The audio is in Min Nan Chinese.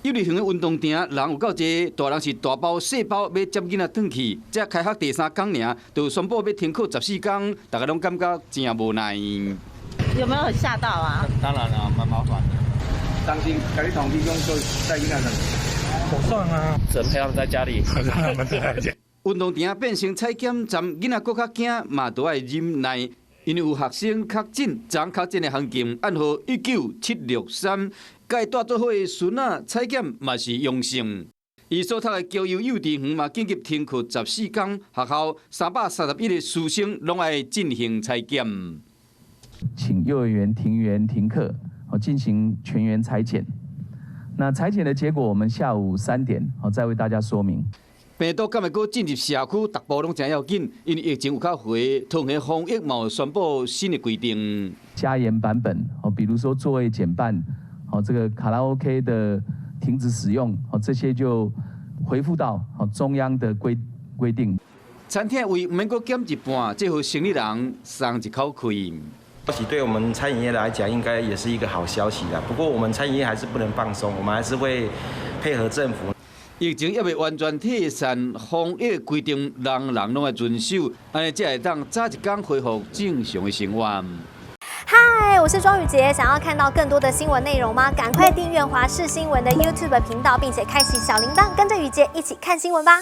幼兒園的運動場人有夠濟，大人是大包細包欲接囡仔轉去。才開學第三工爾，就宣布欲停課14工，大家攏感覺真無奈。有沒有嚇到啊？當然啦，蠻麻煩的。擔心共你通知講說帶囡仔轉。不算啊，只能陪他們在家裡。讓他們在家。運動場變成採檢站，囡仔閣較驚，嘛都愛忍耐。因為有學生確診，昨確診的行徑按號19763，共𪜶帶做伙的孫仔採檢嘛是陽性。伊所讀的高優幼稚園嘛緊急停課14工，學校331個師生攏愛進行採檢。請幼兒園停園停課，進行全員採檢。那採檢的結果，我們下午3點，再為大家說明。病毒敢會閣進入社區，逐步攏誠要緊，因為疫情有較回，桃園防疫嘛有宣布新的規定，加嚴版本，比如說座位減半，這個卡拉 OK 的停止使用，這些就恢復到中央的規定。餐廳位毋免閣減一半，這予生理人鬆一口氣。或許對我們餐飲業來講，應該也是一個好消息啦。不過我們餐飲業還是不能放鬆，我們還是會配合政府。疫情猶未完全退散，防疫規定人人攏愛遵守，按呢才會當早一工恢復正常的生活。嗨，我是莊宇傑，想要看到更多的新聞內容嗎？趕快訂閱華視新聞的 YouTube 頻道，並且開啟小鈴鐺，跟着宇傑一起看新聞吧。